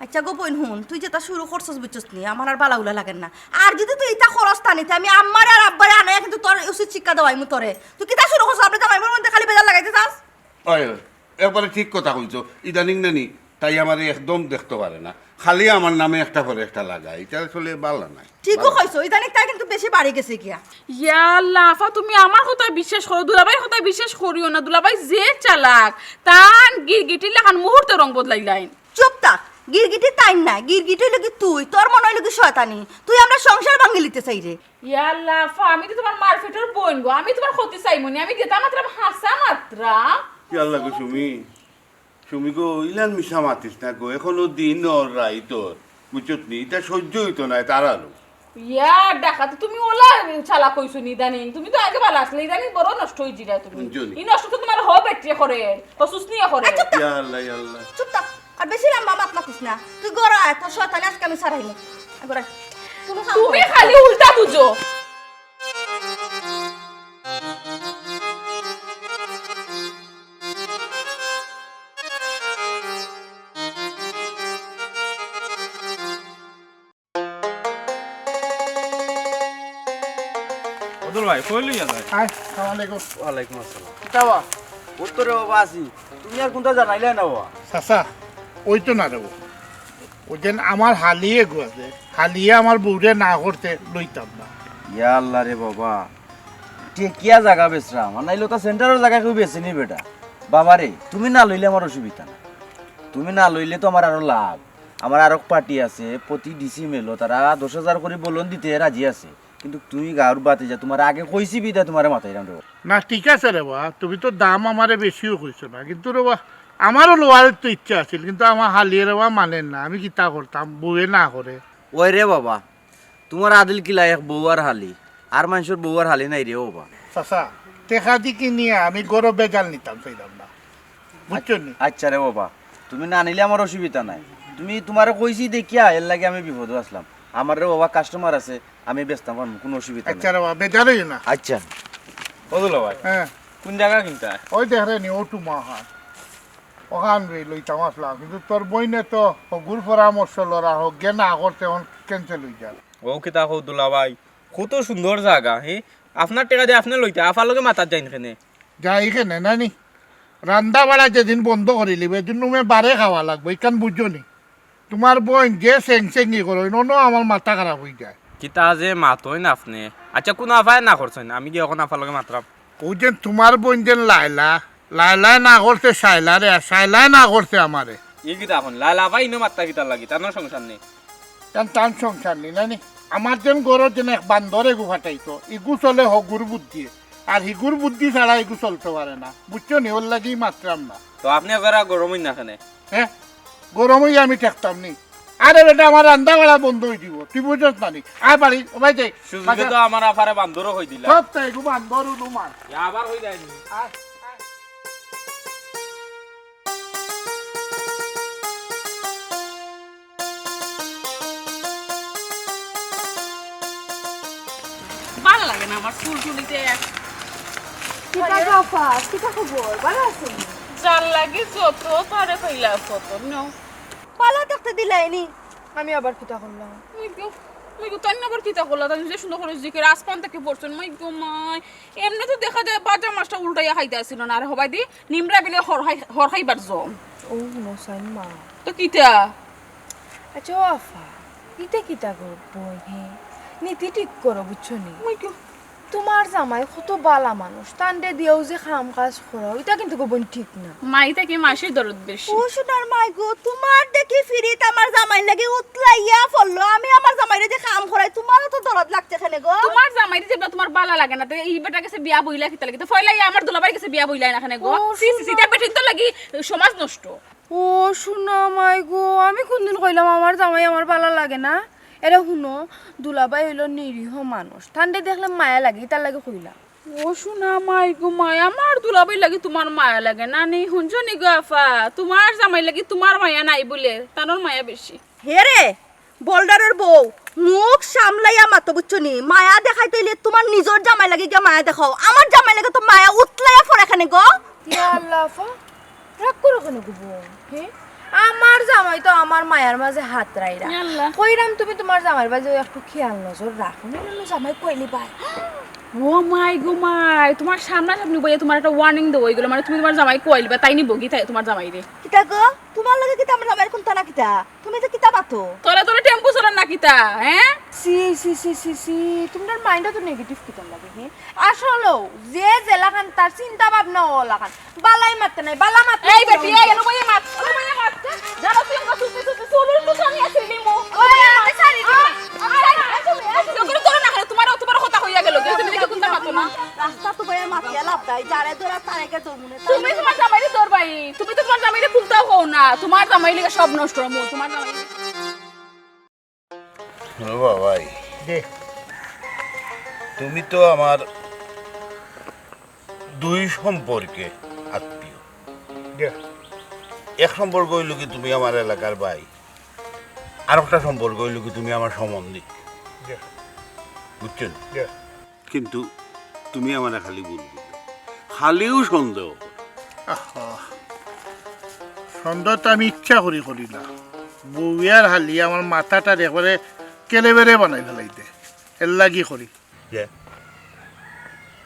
আচ্ছা গো বইন, হুন, তুই যেটা শুরু করছস বুঝছস নি, আমার আর বালাউলা লাগের না। আর যদি তুই ইটা করস তা নিতে আমি আম্মারে আর আব্বারে আনাইয়া কিন্তু তোর উচিত শিক্ষা দেওয়াইমু তোরে। তুই কিতা শুরু করছস? আপনি জামাই বউর মধ্যে খালি বেজার লাগাইতে চাস? ওই, ওই, একবারে ঠিক কথা কইছো। ইদানিং নানি, তাই আমারে একদম দেখতো পারে না। খালি আমার নামে একটা পরে একটা লাগায়। ইটা আসলে বালা নায়। ঠিকও কইছো, ইদানিং তাই কিন্তু বেশি বাড়ি গেছে গিয়া। ইয়া আল্লাহ, আফা, তুমি আমার কথায় বিশ্বাস করো, দুলাভাইর কথায় বিশ্বাস করিও না। দুলাভাই যে চালাক, তান গিরগিটির লাখান মুহূর্তে রং বদলাইলাইন। চুপ থাক, গিরগিটি তাইন না, গিরগিটি অইলো কি তুই, তোর মনে অইলো কি শয়তানি, তুই আমরা সংসার ভাঙিলিতে চাইরে। ইয়া আল্লাহ, আফা, আমি তো তুমার মারফেটর বইন গো, আমি তুমার ক্ষতি চাইমু নি, আমি যেটা মাতরাম হাছা মাতরাম। ইয়া আল্লাহ গো সুমি, সুমি গো, ইলান মিছা মাতিস না গো, এখনো দিন অর রাইত অর, বুঝছত নি? ইটা সহ্য অইতো নায়, তাড়ালো। ইয়া ডাকাত, তুমি অলা চালাক অইছো নি ইদানিং? তুমি তো আগে বালা আছলায়, ইদানিং বড় নষ্ট অইযিরায় তুমি। হুনছো নি? ই নষ্ট তো তুমার হউ বেটিয়ে করের, হউ সুসনিয়ে করের। আচ্ছা, চুপ থাক। ইয়া আল্লাহ, ইয়া আল্লাহ। চুপ থাক। আর বেশি লাম্বা মাত মাতিস না। তুই ঘরো আয়, তোর শয়তানি আজকে আমি ছাড়াইমু। ঘরো আয়। কোনো কাম তুমি করো না। খালি উল্টা বুঝো। ভাই, কই লইয়া যায়? আয়, সালাম আলাইকুম। ওয়ালাইকুম আসসালাম। কিতা বা? ও তো রে বাবা আছি। তুমি আর কুনটা জানাইলায় না বাবা? চাচা, ওই তো না রে বাবা। ওই যেন আমার হালিয়ে গো আছে, হালিয়ে আমার বউরে না করতে লইতাম না। ইয়া আল্লাহ রে বাবা, টেকিয়া জাগা বেচরাম, আর নাইলে তো সেন্টারর জাগা কেউ বেচে নি বেটা। বাবা রে, তুমি না লইলে আমার অসুবিধা না, তুমি না লইলে তো আমার আরো লাভ। আমার আরক পার্টি আছে, প্রতি ডিসি মেলো তারা দশ হাজার করি বলন দিতে রাজি আছে, কিন্তু তুমি গাঁওর বাতিজা, তুমারে আগে কইছি বিদায় তুমারে মাতাইরাম রে। না, ঠিক আছে রে বা, তুমি তো দাম আমারে বেশিও কইছো না, কিন্তু রে বা, আমারও লওয়ার তো ইচ্ছা আছিল, কিন্তু আমার হালিয়ে রে বা মানের না, আমি কিতা করতাম, বউয়ে না করে। ওই রে বাবা, তুমার আদিল কিলা এক বউ আর হালি, আর মানষর বউ আর হালি নাই রে বাবা। চাচা, টেকা দি কিনিয়া আমি গরো বেজাল নিতাম চাইলাম না, বুঝছো নি? আচ্ছা রে বাবা, তুমি না নিলে আমার অসুবিধা নাই, তুমি তুমারে কইছি দেখিয়া এর লাগি আমি বিপদো আছলাম। আমার রে বাবা কাস্টমার আছে, আমি বেচতাম পারমু, কুনু অসুবিধা নাই। আচ্ছা রে বাবা, বেজাল অইও না। আচ্ছা। ও দুলা ভাই, হ্যাঁ। কুন জাগা কিনতা? ওই দেখ রে নি, ও টুমা হান। ওখান রে লইতাম আছলাম, কিন্তু তোর বইনে তো হগুর পরামর্শ লরা হক, গে না করতে অখন cancel অই যার। ও কিতা কও দুলা ভাই, কত সুন্দর জাগা, হে? আপনার টেকা দি আপনে লইতা, আফার লগে মাতাত যাইন কেনে? যাই কেনে, নানি? রান্দা বাড়া যেদিন বন্ধ করিলিবে, এদিন নুমে বারে খাওয়া লাগবো, ইখান বুঝছো নি? তুমার বইন যে সেং সেং ই করইন, অনো আমার মাথা খারাপ অই যায়। কিতা যে মাতইন আপনে। আচ্ছা, কুনু আফায় না করছইন, আমি গিয়া অখন আফার লগে মাতরাম। অউ যে তুমার বইন যে লায়লা, লায়লায় না করছে শায়লারে, আর শায়লায় না করছে আমারে। ই কিতা কইন, লায়লা আফা ইনো মাতরা কিতার লাগি, তানর সংসার নি। তান, তান সংসার নি, না নি? আমার যেন ঘরো যেন এক বান্দর এগু ফাটাইতো, ইগু চলে হগুর বুদ্ধিয়ে, আর হিগুর বুদ্ধি ছাড়া ইগু চলতো পারে না, বুঝছো নি? অর লাগি মাতরাম না। তো আপনে এরা গরম অইন না কেনে? হে? গরম অইয়া আমি ঠেকতাম নি? আরে বেটা, আমার রান্দা বাড়া বন্ধ অই দিবো, তুই বুঝছস না নি? আয় বাড়ি, ও ভাই যাই। সুযোগে তো আমার আফারে বান্দরও কই দিলা। সব তো এগু বান্দর উলু মার। ইয়া আবার কই যায়নি? আয়, আয়। ভালা লাগে না আমার চুল টুলিতে। কিতা গো আফা, কিতা খবর? ভালা আছো নি? যার লাগি যত তারে কইলা ফটো, no। ভালা থাকতে দিলায়নি। আমি আবার কিতা করলাম? ওই গো, ওই গো, তাইন আবার কিতা করলা? তাইন যে সুন্দর করি জিকির আসমান থাকি পড়ছইন, মাই গো মাই। এমনে তো দেখা যায় বাজা মাছটা উল্টাইয়া খাইতা আছিল না, আর হবায়দি নিমরা বিলে হর খাই-, হর খাইবার জম। ও, হুনো চাইন মা। তো কিতা? আচ্ছা, ও আফা, ইতা কিতা গো বইন, হে? নীতি ঠিক করো, বুঝছো নি? ওই তো। তুমার জামাই কত ভালা মানুষ, তানরে দিয়াও যে কাম কাজ করাও, ইতা কিন্তু গো বইন ঠিক না। মাই থাকি মাসির দরদ বেশি। ও সোনার মাই গো, তুমার দেখি ফিরিত আমার জামাইর লাগি উতলাইয়া পড়লো, আমি আমার জামাইরে যে কাম করাই, তুমারও তো দরদ লাগছে কেনে গো? তুমার জামাইরে যেবলা তুমার ভালা লাগে না, তে ই বেটার গেছে বিয়া বইলা কিতার লাগি? তে ফয়লাই আমার দুলাভাইর গেছে বিয়া বইলাই না কেনে গো? ও, ছি, ছি, ছি, সোনা। ইতা বেটিন্তর লাগি সমাজ নষ্ট। ও সোনা মাই গো, আমি কুনদিন কইলাম আমার জামাই আমার ভালা লাগে না? এরে হুনো, দুলাভাই অইলো নিরীহ মানুষ, তানরে দেখলে মায়া লাগে, ইতার লাগি কইলাম। ও সোনা মাই গো মাই, আমার দুলাভাইর লাগি তুমার মায়া লাগে না নি? হুনছো নি গো আফা, তুমার জামাইর লাগি তুমার মায়া নাই বুলে, তানর মায়া বেশি। হে রে, বোল্ডারর বউ, মুখ সামলাইয়া মাতো, বুঝছো নি? মায়া দেখাইতে অইলে তুমার নিজর জামাইর লাগি গিয়া মায়া দেখাও, আমার জামাইর লাগি তো মায়া উতলাইয়া পড়ে কেনে গো। ইয়া আল্লাহ আফা, রাগ করো কেনে গো বইন? হে? আমার জামাই তো আমার মায়ার মাঝে হাত রাইরা। ইয়া আল্লাহ। কইরাম তুমি তুমার জামাইর বাজে একটু খেয়াল নজর রাখো, নাইলে জামাই কইলিবায়। ও মাই গো মাই, তুমার সামনাসামনি বইয়া তুমার একটা warning দেওয়া অইগেলো, মানে তুমি তুমার জামাই কইলিবা, তাই নি বগি তাই তুমার জামাইরে। কিতা গো? তুমার লগে কিতা আমার জামাইর কুন্তা না কিতা? তুমি যে কিতা মাতো? তলে তলে টেম্পু চলের না কিতা, হে? ছি, ছি, ছি, ছি, ছি, তুমরার mind-ও তো negative কিতার লাগি, হে? আসলেও, যে যেলাখান তার চিন্তা ভাবনা অলাখান। বালাই মাততে নাই, বালা মাততে এই বেটি, এই এলো বইয়ে মাত, এলো বইয়ে মাত। জানো তুই আমরা সুতি সুতি চুলুর লুকানি আছে নি মুখ। ওই, আমি শাড়ি দিব। আ, আ, আ, তুমি, আ, তুমি। তোমরা ধরো না কেনে, তুমার, তুমার কথা কইয়া গেল, তুমি দেখি কুন্তা মাতো না। রাস্তা তো বইয়া মাতিয়া লাভ নাই, যারে ধরা তারে কে দমুনে। তুমি তুমার জামাইরে ধরবাই, তুমি তো তুমার জামাইরে কুন্তাও কও না, তুমার জামাইর লাগি সব নষ্ট অইমু, তুমার জামাই। ও বাবাই, জি। তুমি তো আমার দুই সম্পর্কে আত্মীয়। জি। এক সম্পর্ক অইলো কি তুমি আমার এলাকার ভাই, আর একটা সম্পর্ক অইলো কি তুমি আমার সম্বন্ধী। জি। বুঝছো নি? জি। কিন্তু তুমি আমারে খালি ভুল বুঝো, খালিউ সন্দেহ করো। আহা, সন্দেহ তো আমি ইচ্ছা করি করি না। বউয়ে আর হালিয়ে আমার মাথাটা একবারে কেলেবেরে বানাই ফেলাইতে, এর লাগি করি। যে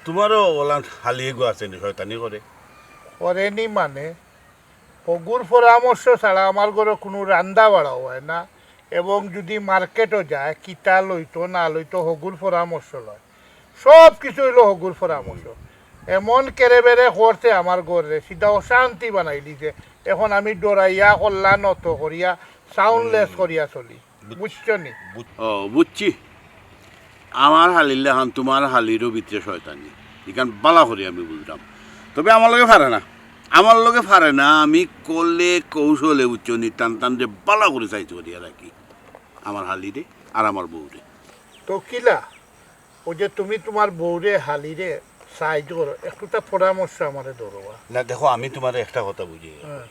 তুমারও অলান হালি এগু আছে নি শয়তানি করে? করেনি মানে? হগুর পরামর্শ ছাড়া আমার ঘরো কুনু রান্দা বাড়াও অয় না, এবং যুদি মার্কেটো যায়, কিতা লইতো না লইতো হগুর পরামর্শ লয়। সব কিছু অইলো হগুর পরামর্শ। এমন কেরেবেরে করছে আমার ঘররে, সিধা অশান্তি বানাইলিছে। এখন আমি ডরাইয়া, কল্লা নত করিয়া, সাউন্ডলেস করিয়া চলি। বুঝ-, বুঝছো নি? বুঝ-, ও, বুঝছি। আমার হালির লাখান তুমার হালিরও ভিতরে শয়তানি। ইখান বালা করি আমি বুঝলাম। তবে আমার লগে পারে না। আমার লগে পারে না, আমি কলে কৌশলে, বুঝছো নি, টান টান যে বালা করি সাইজ করিয়া রাখি। আমার হালিরে আর আমার বউরে। তো কিলা? অউ যে তুমি তুমার বউরে, হালিরে সাইজ করো, একটুতা পরামর্শ আমারে দেও বা। না, দেখো, আমি তুমারে একটা কথা বুঝাই। হ্যাঁ।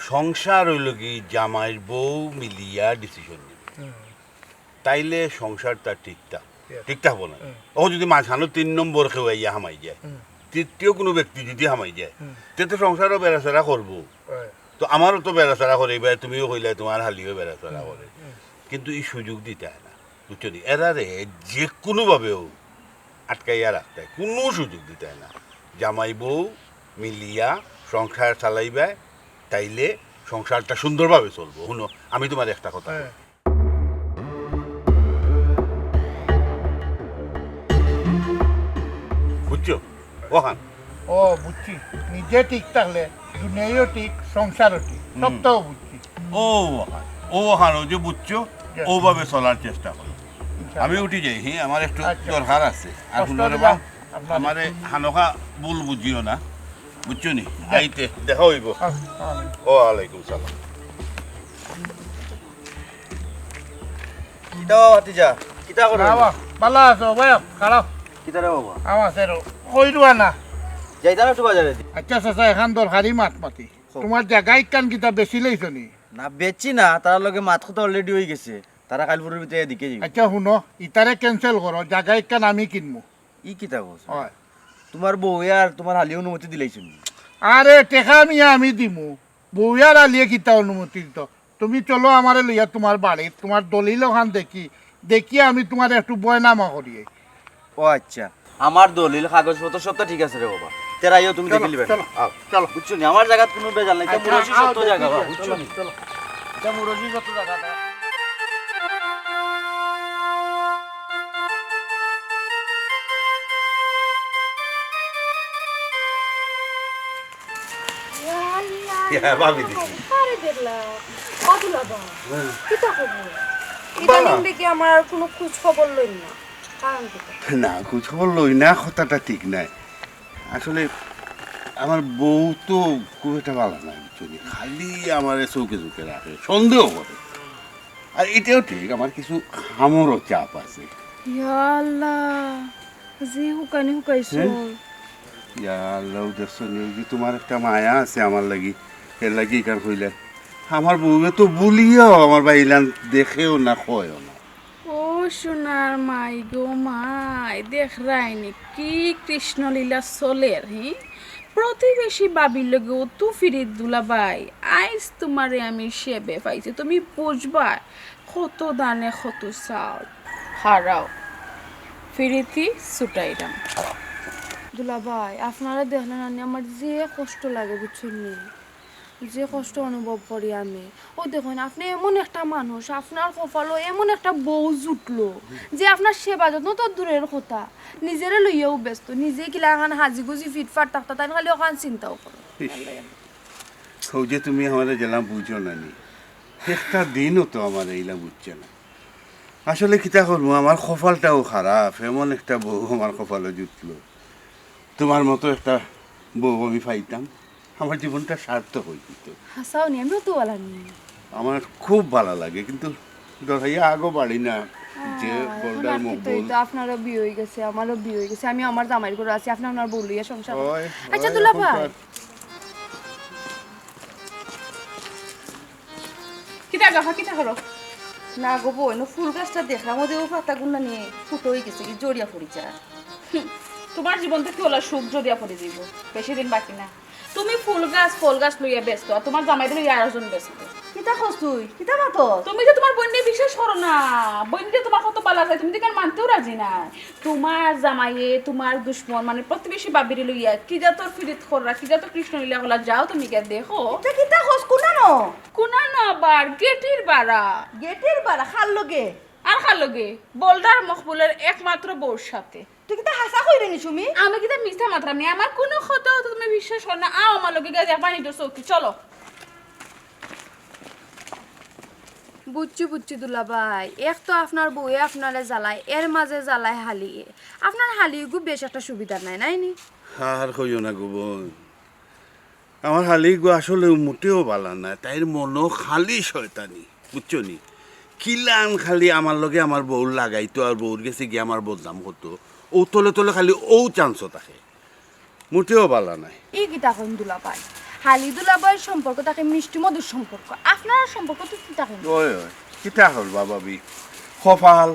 সংসার অইলো কি জামাইর বউ মিলিয়া ডিসিশন নিবে। হুম। তাইলে সংসারটা ঠিকঠাক, ইয়া। ঠিকঠাক অইবো না। হুম। ও যদি মাঝখানো তিন নম্বর কেউ আইয়া হামাই যায়, হুম। তৃতীয় কুনু ব্যক্তি যদি হামাই যায়, হুম। তে তো সংসারও বেড়াচেরা করবো। অয়। তো আমারও তো বেড়াচেরা করে, এবার তুমিও কইলায় তুমার হালিও বেড়াচেরা হুম, করে। হুম। কিন্তু ই সুযোগ দিতায় না, বুঝছো নি? এরারে যে কুনুভাবেও আটকাইয়া রাখতায়, কুনু সুযোগ দিতায় না। জামাই বউ মিলিয়া সংসার চালাইবায়, তাইলে সংসারটা সুন্দরভাবে চলবো। হুনো, আমি তুমারে একটা কথা কই। হ্যাঁ। বুঝছো? অখান। ও, বুঝছি। নিজে ঠিক থাকলে দুনিয়াও ঠিক, সংসারও ঠিক। হুম। সবটাও বুঝছি। ও অখান, ও অখান, অউ যে বুঝছো, জি। অউভাবে চলার চেষ্টা করো। ইনশাআল্লাহ। আমি উঠি যাই, হ্যাঁ, আমার একটু আচ্ছা। দরকার আছে। আর কষ্ট হুনো রে দিলাম বা, আপনারে। আমারে হানকা ভুল বুঝিও না, বুঝছো নি? জি। আইতে দেখা অইবো। আসসালামু আলাইকুম। ওয়ালাইকুম সালাম। কিতা বাবা ভাতিজা? কিতা করো? বাবা, ভালা আছো? ভাই, খাড়াও। কিতা রে বাবা? আমার সেরো, কই রুয়া না। যাইতাম একটু বাজারে দি। আচ্ছা, চাচা, এখান দরকারি মাত মাতি। কও। তুমার জাগা ইখান কিতা বেচিলাইছো নি? না, বেচছি না, তারার লগে মাত কথা already অইগেছে। তারা কাইল পরশুর ভিতরে এদিকে যাইবো। আচ্ছা, হুনো, ইতারে cancel করো, জাগা ইখান আমি কিনমু। ই কিতা কছ? অয়। তুমার বউয়ে আর তুমার হালিয়ে অনুমতি দিলাইছইন নি? আরে, টেকা আমি, আমি দিমু। বউয়ে আর হালিয়ে কিতা অনুমতি দিতো? তুমি চলো আমারে লইয়া তুমার বাড়িত, তুমার দলিল অখান দেখি, দেখিয়া আমি তুমারে একটু বয়নামা করিয়াই। ও আচ্ছা, আমার দলিল, কাগজপত্র সবতা ঠিক আছে রে বাবা। তেরাইও তুমি চলো, দেখিলিবে। চলো, আও। চলো। বুঝছো নি? আমার জাগাত কুনু ভেজাল নাই। ইটা আচ্ছা, মুরব্বি আও, সত্য জাগা, দেখি, বাবা, বুঝছো চলো, নি? চলো। ইটা মুরব্বি সত্য জাগা। ইয়া আল্লাহ, ইয়া, ভাবি দেখি। আরে দেখলা, কত লাভ? হুম। কিতা খবর? বালা। ইদানিং দেখি আমার আর কুনু খোঁজ খবর লইন না। কারণ কিতা? না, খোঁজ খবর লই না, কথাটা ঠিক নায়। আসলে আমার বউ তো খুব একটা ভালা নায়, বুঝছো নি? খালি আমারে চউখে চউখে রাখে, সন্দেহ করে। আর ইটাও ঠিক, আমার কিছু কামরও চাপ আছে। ইয়া আল্লাহ, যে হুকানি হুকাইছো। হ্যাঁ? ইয়া আল্লাহ, দেখছো নি, অউ যে তুমার একটা মায়া আছে আমার লাগি, এর লাগি ইখান কইলায়। আমার বউয়ে তো ভুলিয়াও আমার বায়দি ইলান দেখেও না, কয়ও না। ও সোনার মাই গো মাই, দেখরায়নি কি কৃষ্ণলীলা চলের, হি? প্রতিবেশী ভাবির লগে অত ফিরিত দুলাভাই, আইজ তুমারে আমি সেবে পাইছি, তুমি বুঝবায় কত ধানে কত চাউল। খাড়াও, ফিরিতি ছুটাইরাম। দুলাভাই, আপনারে দেখলে নানি আমার যে কষ্ট লাগে, বুঝছইন নি? যে কষ্ট অনুভব করি আমি। অউ দেখইন, আপনে এমন একটা মানুষ, আপনার কপালো এমন একটা বউ জুটলো যে আপনার সেবা যত্ন তো দূরের কথা, নিজেরে লইয়াও ব্যস্ত, নিজে কিলাখান হাজি গুজি ফিটফাট থাকতা, তাইন খালি অখান চিন্তাও করে। ইস, অউ যে তুমি আমারে যেলান বুঝো না নি, একটা দিনও তো আমারে ইলা বুঝছো না। আসলে কিতা করমু, আমার কপালটাও খারাপ, এমন একটা বউ আমার কপালো জুটলো। তুমার মতো একটা বউ আমি পাইতাম, আমার জীবনটা সার্থক অইযিতো। হাছাউ নি, আমিও তো ভালা নি। আমার খুব ভালা লাগে, কিন্তু ডরাইয়া আগো বাড়ি না, যে আহ, এখন বলদার আর কি তো, এই মকবুল। তো আপনারও বিয়া অইগেছে, আমারও বিয়া অইগেছে, আমিও আমার জামাইর ঘরো আছি, আপনে আপনার বউ লইয়া সংসার করইন। ওই, আচ্ছা, ওই দুলা এখন তো ভাই। আর কিতা গো, হা, কিতা করো? না গো বইন, ফুল গাছটা দেখলাম, অউ যে অউ পাতাগুলা নি ফুটো অইগেছে, কি ঝরিয়া পড়ি যার। হুম, তুমার জীবন থাকি অলা সুখ ঝরিয়া পড়ি যাইবো, বেশি দিন বাকি না। তুমি ফুল গাছ, ফল গাছ লইয়া ব্যস্ত, আর তুমার জামাইরে লইয়া আরোজন ব্যস্ত। কিতা কস তুই? কিতা মাতস? তুমি যে তুমার বইনরে বিশ্বাস করো না, বইনরে তুমার কত বালা চায়, তুমি তো ইখান মানতেও রাজি না। তুমার জামাইয়ে, তুমার দুশমন, মানে প্রতিবেশী ভাবিরে লইয়া কি জাতর ফিরিত কররা, কি জাতর কৃষ্ণলীলা কররা, যাও তুমি গিয়া দেখো। ইতা কিতা কস? কুনানো? কুনানো আবার? গেটির বাড়া। গেটির বাড়া? কার লগে? আর কার লগে? বলদার মকবুলের একমাত্র বউর সাথে। তুই কিতা হাছা কইরে নি সুমি? আমি কিতা মিছা মাতরাম নি? আমার কুনু কথা তো তুমি বিশ্বাস করো না। আও আমার লগে গিয়া দেখবায় নিজর চউখে, চলো। বুঝছি, বুঝছি দুলাভাই, এক তো আপনার বউয়ে আপনারে জ্বালায়, এর মাঝে জ্বালায় হালিয়ে। আপনার হালিগু বেশ একটা সুবিধার নায়, নায় নি? আর কইও না গো বইন, আমার হালিগু আসলে মোটেও বালা নায়, তাইর মনো খালি শয়তানি, বুঝছো নি? কিলান খালি আমার লগে আমার বউর লাগাইতো আর বউর গেছে গিয়া আমার বদনাম করতো, অউ তলে তলে খালি অউ chance থাকে। মোটেও বালা নায়। ই কিতা কইন দুলাভাই? হালি দুলাভাইর সম্পর্ক থাকে মিষ্টি মধুর সম্পর্ক। আপনার সম্পর্ক তো কিতা কইন? ওই, ওই, কিতা করবা ভাবি? কপাল,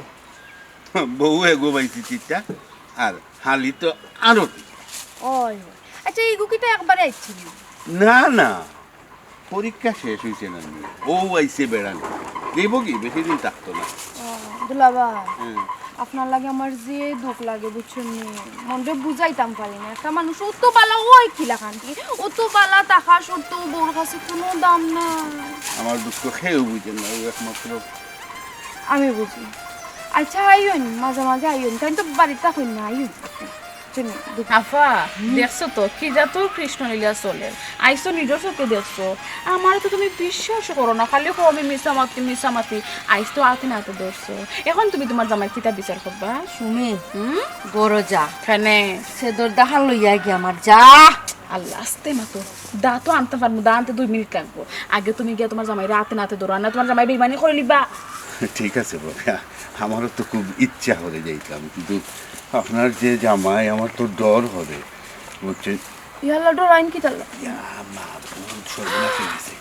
বউ এগু পাইছি তিতা, আর হালি তো আরো তিতা। ওই, ওই। আচ্ছা, ইগু কিতা একবারে আইছে নি? না, না, পরীক্ষা শেষ অইছে না নি? অউ আইছে বেড়ানি। যাইবো কি, বেশি দিন থাকতো না। ও, দুলাভাই, হুম। আপনার লাগি আমার যে দুখ লাগে, বুঝছইন নি? মনরে বুঝাইতাম পারি না। একটা মানুষ অত বালা অয় কিলাখান, অত বালা থাকা সত্ত্বেও বউর কাছে কুনু দাম নাই। আমার দুঃখ কেউ বুঝে না, অউ একমাত্র আমি বুঝি। আচ্ছা, আইওইন, মাঝে মাঝে আইওইন, তাইন তো বাড়িত থাকইন না, আইওইন। আফা, দেখছো তো কি জাতর কৃষ্ণলীলা চলের? আইজ তো নিজর চউখে দেখছো, আমারে তো তুমি বিশ্বাস করো না, খালি কও আমি মিছা মাতি, মিছা মাতি। আইজ তো আতে নাতে ধরছো, এখন তুমি তুমার জামাইর কিতা বিচার করবা? সুমি, হুম? ঘরো যা। কেনে? সে দরদাখান লইয়া গিয়া আমার যা। আল্লাহ, আস্তে মাতো। দা তো আনতাম পারমু, দা আনতে দুই মিনিট লাগবো। আগে তুমি গিয়া তুমার জামাইরে আতে নাতে ধরো, আর না তুমার জামাই বেইমানি করিলিবা। ঠিক আছে বাবা, আমারও তো খুব ইচ্ছা করে যাইতাম, কিন্তু আপনার যে জামাই, আমার তো ডর করে, বুঝছইন? ইয়াল্লা, ডরাইন কিতার লাগি? ইয়া মাবুদ, সর্বনাশ অই গেছে,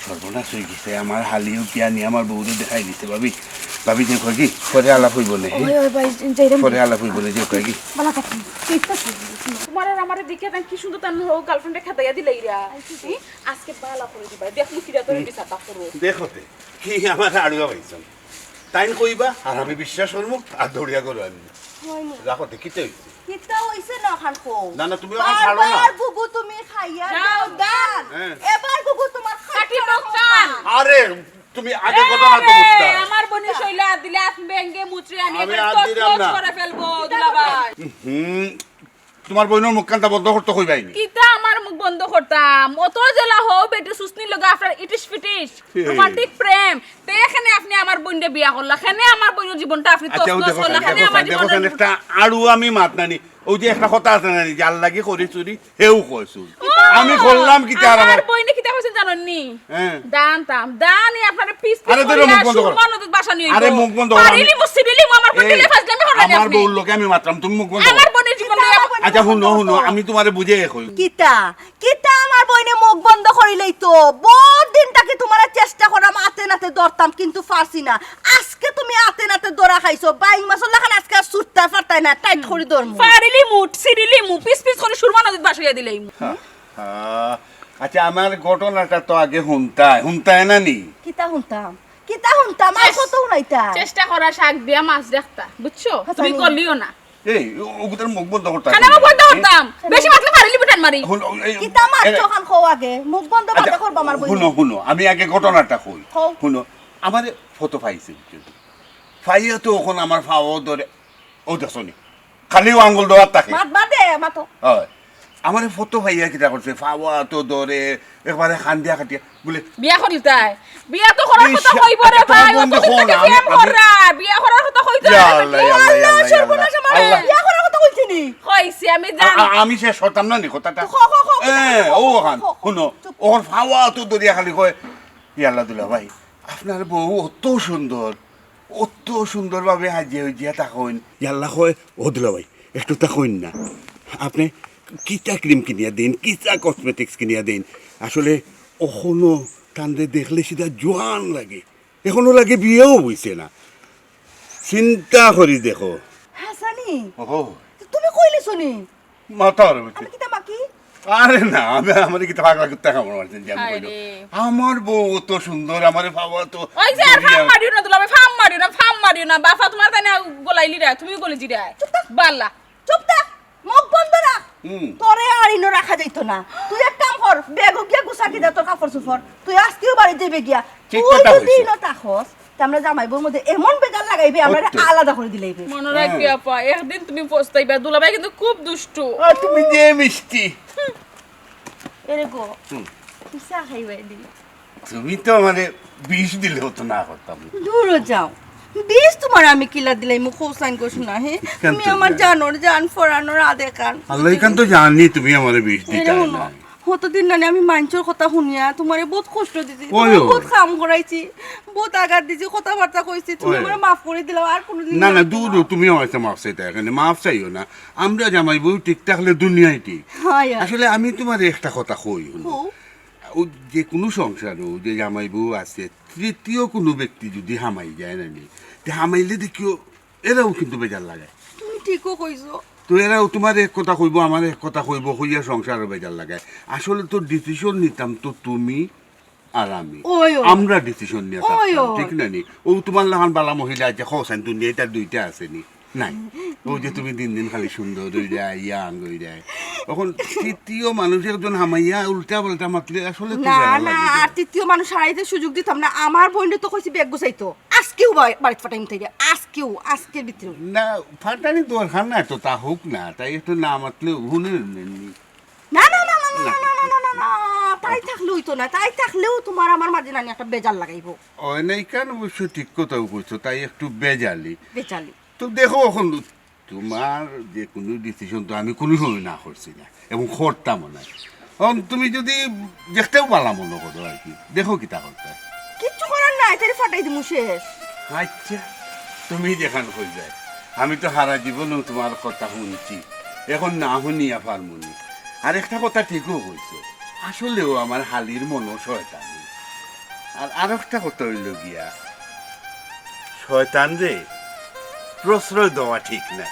সর্বনাশ অই গেছে। আমার হালিও কিয়া নি আমার বউরে দেখাই দিছে, ভাবি। ভাবি, যে কয় কি, পরে আলাপ অইবো নে, হে? ওই, ওই, ভাই, যাইরাম। পরে আলাপ অইবো নে, যে কয় কি? বালা থাকবি, ঠিক আছে। তুমার আর আমারে দেখিয়া তান কি সুন্দর তান হউ girlfriend-এ খেদাইয়া দিলাইরা। হুম? আজকে বালা করি দিবা, দেখমু কিরা তোরে বিচারটা করো। দেখো তে, কি আমার আড়ুয়া পাইছইন। তাইন কইবা, আর আমি বিশ্বাস করমু, আর দৌড়িয়া ঘরো আনমু। রাখো তে, কিতা অইছে? কিতা অইছে না অখান কও? না, না, তুমি অখান ছাড়ো না। বারবার গুগু তুমি খাইয়া যাও, যাও, দান। হ্যাঁ। এবার গুগু তুমার কাটি খাইয়া মুখ খাও। আরে, তুমি আগে এ, ঘটনা তো আরে, বুঝতা। আমার বইনর শইলে আত দিলে আত ভেঙ্গে মুচড়ে আমি আমি এবার আত দিলাম তছনছ না। করে ফেলবো, দুলাভাই। হুম, তুমার বইনর মুখখানতা বন্ধ করতো কইবায় নি। কিতা আমার মুখ বন্ধ করতাম? অত জেলা হউ বেটি সুসনির লগে আপনার ইটিস ফিটিস, হে। Romantic প্রেম। তে কেনে আপনে আমার বইনরে বিয়া করলা? কেনে আমার বইনর জীবনটা আপনে আচ্ছা, ও তছনছ দেখো করলা? কেনে আমার জীবনটা একটা আরু আমি মাত নানি। অউ যে একটা কথা আছে না নি, যার লাগি করি চুরি, হেউ কয় চুর। ও, আমি করলাম কিতা আর আমার আমার বইনে কিতা কইছইন জানইন নি? হ্যাঁ। দান তাম, দান ই আপনারে পিস পিস আরে, ধরো করিয়া মুখ বন্ধ করো। সুরমা নদীত ভাসানি অইবো। আরে, মুখ বন্ধ করো, আমি পারিলিমু, সিরিলিমু, আমার বইনর লগে ফাজলামি কররা নি আমার আপনে। বউর লগে আমি মাতরাম, তুমি মুখ বন্ধ করো। আমার বইনর জীবন লইয়া আচ্ছা, হুনো, হুনো, আমি তুমারে বুঝাইয়া কই। কিতা? কিতা আমার বইনে মুখ বন্ধ করিলাইতো? বউত দিন থাকি তুমারে চেষ্টা কররাম, আতে নাতে ধরতাম, কিন্তু পারছি না। আজকে তুমি আতে নাতে ধরা খাইছো, বাইং মাছর লাখান আজকে আর ছুটতায় পারতায় না, tight করি ধরমু। ফারিলিমু, সিরিলিমু, পিস পিস করি সুরমা নদীত ভাসাইয়া দিলাইমু। হা, হা। আচ্ছা, আমার ঘটনাটা তো আগে হুনতায়, হুনতায় না নি? কিতা হুনতাম? কিতা হুনতাম? আর চেস-, কত হুনাইতা? চেষ্টা করা শাক দিয়া মাছ দেখতা, বুঝছো? তুমি কলিও না। এই, ও-, ওগুতার মুখ বন্ধ করতা কেন? মুখ বন্ধ করতাম? বেশি মাতলে ফারিলিমু টান মারি। হুনো, এই, কিতা মাতছো এ, অখান কও আগে? মুখ বন্ধ আচ্ছা, বাদে করবা আমার বইন। হুনো, হুনো, আমি আগে ঘটনাটা কই। কও। হুনো, আমারে ফটো পাইছে, বুঝছো? পাইয়া তো অখন আমার পাও ধরে, অউ দেখছো নি? খালি অউ আঙ্গুল দেওয়ার থাকে। মাত বাদে, মাতো। অয়। আমারে ফটো পাইয়া কিতা করছে? পাও তো ধরে, একবারে কান্দিয়া কাটিয়া, বুলে, বিয়া করিলিতায়? বিয়া তো করার কথা কইবো রে ভাই, অত দিন থাকি প্রেম কররা, বিয়া করার কথা কইতো না। ইয়া আল্লাহ, ইয়া আল্লাহ, ইয়া আল্লাহ, ইয়া আল্লাহ। সর্বনাশ আমার। আল্লাহ। বিয়া করার কথা কইছে নি? কইছে, আমি জানি। আ-, আ-, আমি শেষ করতাম না নি কথাটা? ক, ক, ক, এ, ক, ক, ও ক, অখান, ক, ক, হুনো, চুপ। অখন পাও তো ধরিয়া খালি কয়, ইয়া আল্লাহ দুলাভাই, আপনার বউ অত সুন্দর, অত সুন্দরভাবে হাজিয়া হুজিয়া থাকইন। ইয়া আল্লাহ কয়, ও দুলাভাই, একটু থাকইন না। আপনে কিতা cream কিনিয়া দেইন, কিতা cosmetics কিনিয়া দেইন? আসলে অখনো তানরে দেখলে সিধা জোয়ান লাগে, এখনো লাগে বিয়াও অইছে না। চিন্তা করি দেখো। হাছানি? ওহো। তুমি কইলিছো নি? মাথা আর আমি কিতা মাকি? আরে না, আমি, আমারে কিতা পাগলা কুত্তা কামড় মারছইন যে আমি হায় কইলাম? রে। আমার বউ অত সুন্দর, আমারে পাওয়া তো ওই যে আর ফাম মারিও না, দুলাভাই, ফাম মারিও না, ফাম মারিও না। বাফা তোমার তাই না গলাইলি রে, তুমিও গলি জিরে। চুপ থাক। বাল্লা। চুপ থাক, মুখ বন্ধ রাখ। হুম। তোরে আর ইনো রাখা যাইতো না। তুই এক কাম কর, ব্যাগো গিয়া গুছা কিতা তোর কাপড় চোপড়। তুই আজকেউ বাড়িত যাইবে গিয়া। ঠিক তুই কথা যদি কইছো। ইনো থাকস, তে আমরা জামাই বউর মধ্যে এমন বেজার লাগাইবে, আমরা অত। আলাদা করি দিলাইবে। মনো রাখিও আপা, একদিন তুমি পস্তাইবা, দুলাভাই কিন্তু খুব দুষ্টু। আর তুমি যে মিষ্টি। এরে গো, হুম। তুই চা খাইবাই দি। তুমি তো আমারে বিষ দিলেও তো না করতাম। দূরো যাও, বিষ তোমার আমি কিলা দিলাইমু, কৌসাইন কইছো না, হে? ইখান তুমি তো আমার জানি। জানোর জান, ফরানোর আদেকান। আল্লাহ, ইখান তো জানি তুমি আমারে বিষ দিতে এরে হয় হুনো, না। কতদিন নানি আমি মাইনষর কথা হুনিয়া তোমারে বহুত কষ্ট দিছি, ওই, তোমারে ওই। বহুত কাম করাইছি, বহুত আঘাত দিছি, কথাবার্তা কইছি, তুমি ওই। আমারে মাফ করি দিলাও, আর কোনোদিন না, না, না। দূর, তুমি আমার কাছে মাফ চাইতে এখানে, মাফ চাইও না। আমরা জামাই বউ ঠিক থাকলে দুনিয়াই ঠিক। হয়, হয়। আসলে আমি তোমারে একটা কথা কই, হুনো। কও। ও যে কোনো সংসারো যে জামাই বউ আছে, তৃতীয় কোনো ব্যক্তি যদি হামাই যায় না নি, তে হামাইলে দেখিও এরাও কিন্তু বেজার লাগে। তুমি ঠিকও কইছো। তো এরাও তোমার এক কথা কইবো, আমার এক কথা কইবো, কইয়া সংসারও বেজার লাগে। আসলে তো ডিসিশন নিতাম তো তুমি আর আমি। ওই, ওই। আমরা ডিসিশন নিয়া ওই, থাকতাম, ওই। ঠিক না নি? ও তোমার লাখান বালা মহিলা আছে, খোসান দুনিয়া, এটা দুইটা আছে নি? নাই। ও যে তুমি দিন দিন খালি সুন্দর হই যায়, ইয়াং হই যায়। এখন তৃতীয় মানুষ একজন হামাইয়া উল্টা পাল্টা মাতলে আসলে তো না, বেয়া না, লাগে। আর তৃতীয় মানুষ হারাইতে সুযোগ দিতাম না। আমার বইনে তো কইছি ব্যাগ গুছাইতো। আজকেউ বাড়ি, বাড়িত ফাটাইম থাকি। আজকেউ, আজকের ভিতরে। না, ফাটানি দরকার নাই তো, তা হোক না। তাই একটু না মাতলে হুনে নেননি। না, না, না, না, না, না, না, না, না, না, না, তাই থাকলে হইতো না। তাই থাকলেও তোমার আমার মাঝে নানি একটা বেজার লাগাইবো। অয় না, ইখান অবশ্য ঠিক কথাও কইছো, তাই একটু বেজালি। বেজালি। তো দেখো, এখন তোমার যে কোনো ডিসিশন তো আমি কোনো সময় না করছি না, এবং করতামও না। এখন তুমি যদি দেখতেও পালা মনে করো আর কি, দেখো কিতা করতে। কিচ্ছু করার নাই, তাহলে ফাটাই দিমু শেষ। আচ্ছা, তুমি যেখান কই যায়, আমি তো হারা জীবনও তোমার কথা শুনছি, এখন না শুনিয়া পারমুনি। আর একটা কথা ঠিকও কইছো, আসলেও আমার হালির মনও শয়তানি। আর আরো একটা কথা হইল গিয়া, শয়তান রে প্রশ্রয় দেওয়া ঠিক না।